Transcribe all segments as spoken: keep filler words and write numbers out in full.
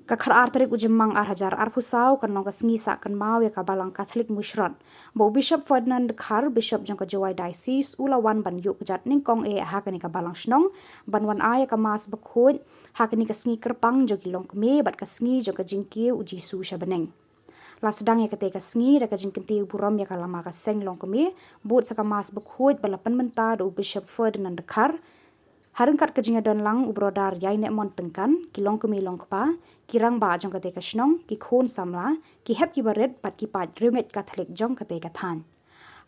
Ka khatar tarik u Jymmang ar hajar arphew saw kan long ka sngi sah kynmaw ïa ka Balang Katholik Mawshynrut. Ba u Bishop Ferdinand Dkhar, Bishop jong ka Jowai Diocese, u la wan ban ïuh kjat nyngkong eh ha kane ka Balang Shnong, ban wan ai ïa ka Mass Bakhuid ha kane ka sngi kyrpang jong ki longkmie bad ka sngi jong ka jingkiew u Jisu sha bneng. La sdang ïa katei ka sngi da ka jingkyntiew burom ïa ka lama ka seng longkmie, bud sa ka Mass Bakhuid ba la pynmynta da u Bishop Ferdinand Dkhar. Ha ryngkat ka jingïadon lang u Brother Ïainehmon Tyngkan, ki longkmie longkpa, ki rangbah jong katei ka shnong, ki khun samla, ki hep ki barit bad ki paid riewngeit Katholik jong katei ka thaiñ.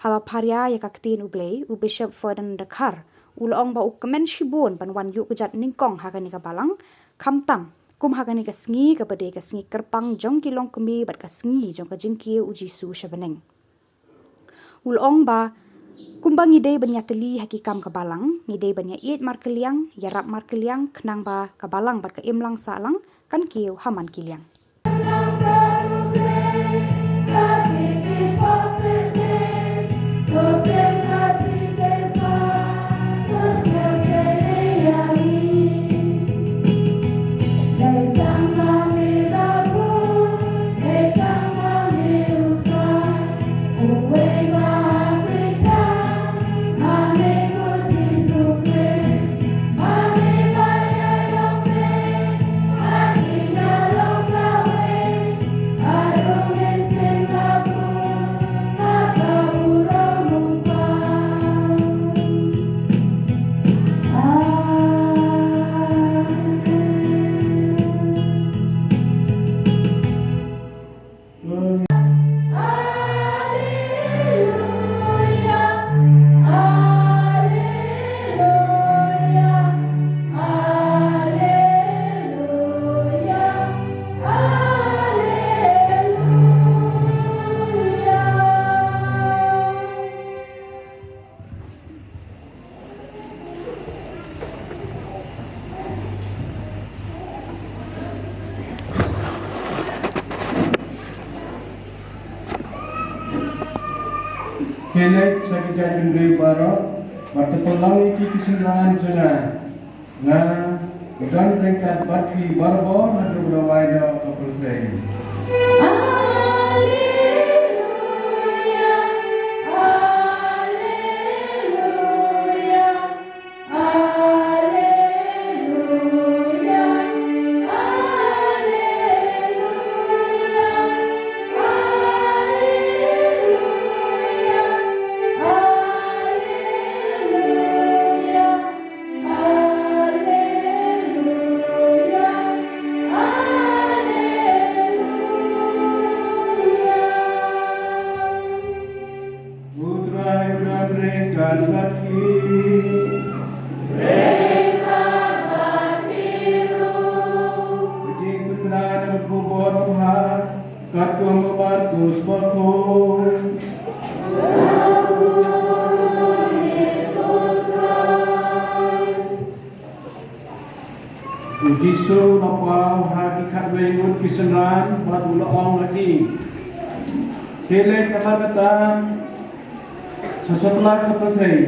Haba pharia ïa ka ktien U Blei, u Bishop Ferdinand Dkhar u la ong ba u kmen shibun ban wan ïuh kjat nyngkong ha kane ka Balang, khamtam kum ha kane ka sngi kaba dei ka sngi kyrpang jong ki longkmie bad ka sngi jong ka jingkiew u Jisu sha bneng. U la ong ba kumba ngi dei ban ïatylli ha ki kam ka Balang, ngi dei ban ïaieit markylliang, ïarap markylliang, khnang ba ka Balang bad ka imlang sahlang kan kiew ha man ki liang. Khie leit sha ki jaitbynriew baroh, bad to pynlong ïa ki ki synran jong nga. Nga don ryngkat bad phi barabor haduh ba la wai noh ka pyrthei. U Trai u don ryngkat bad phi. Ka jingpynbna na ka khubor kaba bha katkum u Markus Bakhuid. U Jisu u la paw ha ki khatwei ngut ki synran bad u la ong ha ki, khie leit na ka bynta sha satlak ka pyrthei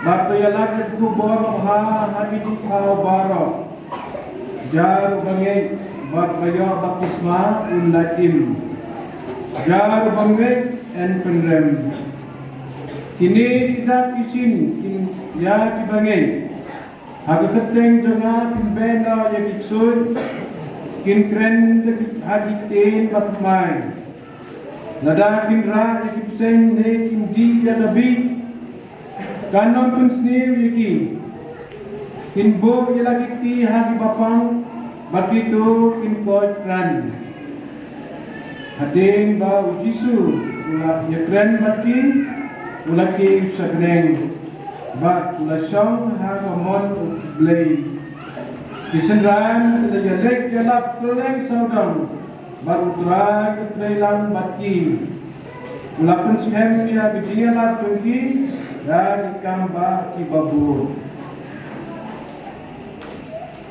bad to ïalap ïa ka khubor babha ha ki jingthaw baroh. Jar uba ngeit bad ba ïoh baptisma un lait im. Jar uba ngeit yn pynrem. Kine ki dak ki shin kin ïa kiba ngeit. Ha ka kyrteng jong nga kin beh noh ïa ki ksuid, kin kren da ki, ha ki ktien bathymmai. Lada kin rah ïa ki bseiñ ne kin dih ïa ka bih, kan ym pynsniew ïa ki. Kin buh ïa la ki kti ha kiba pang, bad kito kin koit kran. Hadien ba u Jisu u la ïakren bad ki, u la kiew sha bneng bad u la shong ha ka mon U Blei. Ki synran ki la ïaleit ïalap kylleng sawdong bad U Trai u la trei lang bad ki. U la pynskhem ïa ka jingïalap jong ki da ki kam bah kiba bun.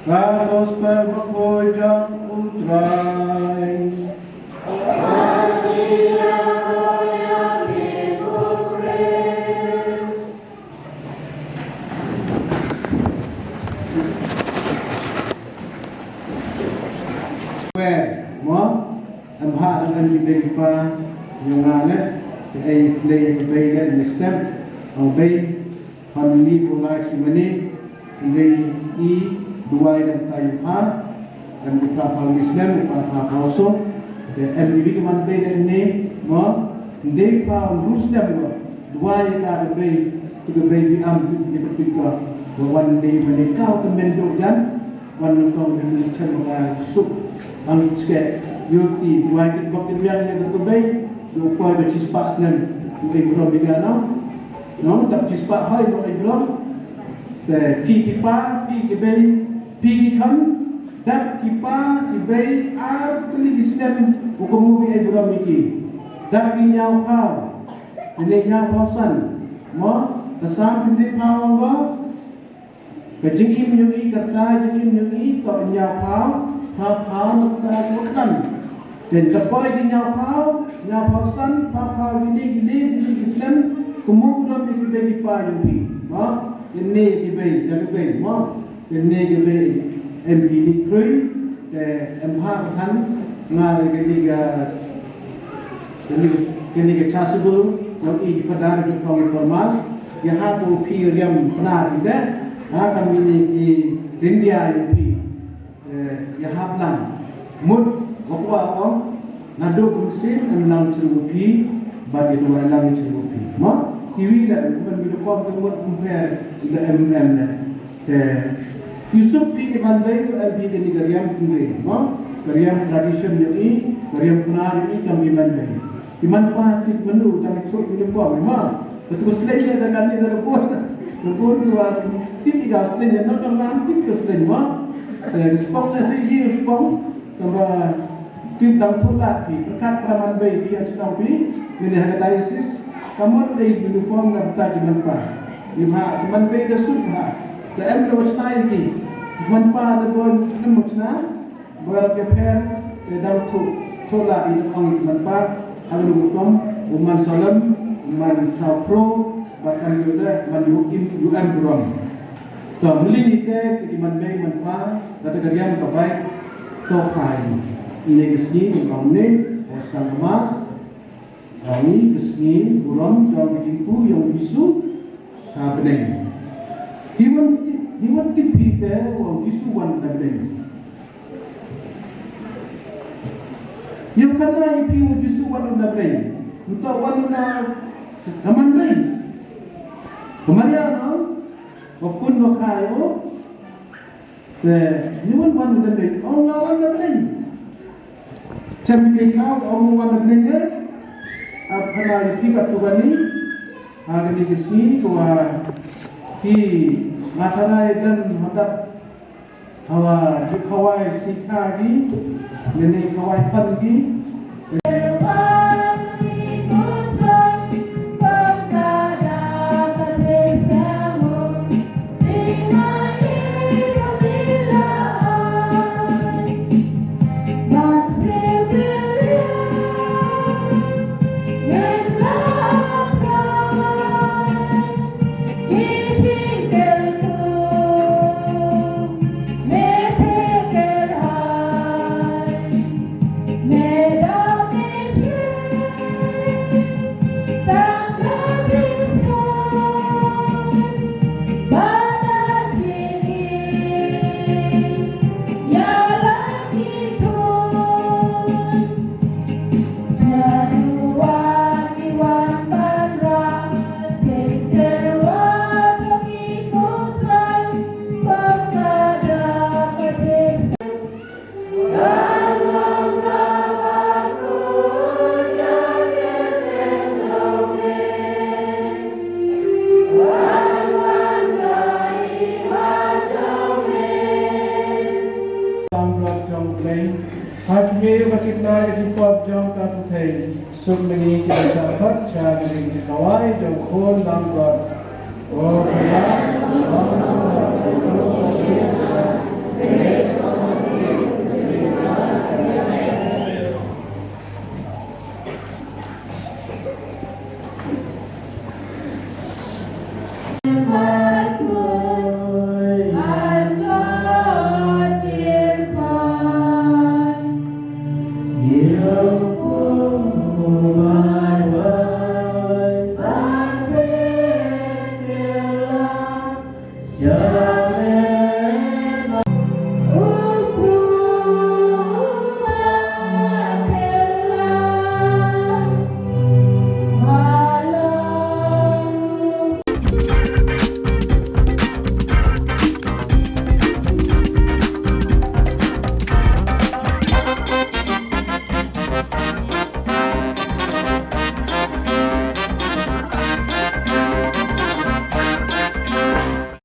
Ka Gospel bakhuid jong U Trai. Wer, mo, em ha em ki bei pa, ïa nga ne, te ei play ka bei ne, ne step, ong bei, hon ni ko la chi mani, ne i, duwai dan tai pa, em ki pa pa ni snem, pa pa pa so, te em ni bi man bei ne ne, mo, ne pa ong ru snem mo, duwai ka ka bei, tu ka bei bi am, tu ka bei ka, wan ne mani ka, ka men do jan, Wan nyngkong ka jingïasyllok suk. Ban skhem ïoh ti duwai ki bok ki biang ne ka bei. Ïoh poi ba chispah snem. Ïoh ei burom ïa nga nong. Nong dap chispah hoi ïoh ei burom. Te phi ki pa, phi ki bei, phi ki khun. Dap ki pa ki bei ar tylli ki snem. U ka mu ei burom ïa ki. Dap ki ñiaw phaw. Ki ne ñiaw phaw san. Mo, ka sam ki ne phaw ba. Ka jingim jong i, ka rta jingim jong i, ka ñiaw phaw, phaw phaw na ka rta jingim. Then ka poi ki ñiaw phaw, ñiaw phaw san, phaw phaw kine, kine, kine ki snem, kumno kumno ki bei ki pa jong i. Mo, kine ki bei, ka ki bei, mo, kine ki bei, em kine krui, te em ha kan, nga kine ka Kane, kane ka chasuble, jong i ki Phadar ki Kong Thomas, ïa ha ko phi riam Phadar ki te, ha ka mini ki India ïa phi, eh, ïa ha plan. Mut, wa kwa ong, naduh kum sim, em lang chru phi, ba ki tu lang chru phi. Ma, ki wi la, man ki tu kom tu mut compare, ila em em ne. Te, Yusuf phi ki man bei, u el phi kane ka riam phi bei, mo? Ka riam tradition jong i, ka riam Khnar jong i kam ki man bei. Ki man pa tip mynnu, tang i thok uniform, mo? Ka tu ka sleng ïa da kane da ka bun. Ka bun tu, ah, tip i ka sleng ïa, no, no, no, tip ka sleng, mo? Te, ka spong na si i spong, tang ba, Tip dang thulad phi, pyrkhat para man bei phi ïa shnong phi, ngin ïa ha ka diocese, ka mon ei uniform na bynta ki man pa. Ki man, ki man bei da suk ha. Da em da wachna ïa ki. Man pa da bon em wachna, ba ka pher, te dang thu, thulad ïa ong ki man pa, ha ka rukom, u man Salem, u man Saupro, ba em yu da, man yu im, yu em burom. To, mlien ïa ki, ki man bei man pa, da ka riam ka bai, to phai. Ine ka sngi, ine ka ong ne, o stang ka mas, ong ine ka sngi, burom, jong ka jingpyrkhat, jong ka Jisu, ka bneng. Hi wan, hi wan tip phi te, ong Jisu wan da bneng. Ïa ka na ïa phi u Jisu wan da bneng. Nto wan na, na man bei. Ka Maria no, wa kun wa kai o. Te, ni wan wan da bneng, ong nga wan da bneng. Chem ke ka, ong wan da bneng ne. Ap hana ïa phi ka tu kani. Ha kani ka sngi, kwa ki, nga tana ïa dan hadat Hawa, ju khawai sikha gi, nene khawai pan gi. Lam rot jong Blei, ha kine ba kita ïa ki pop jong ka pyrthei, suk ngi ki ba sha phat sha ngi ki kawai jong khun lam rot. O Blei,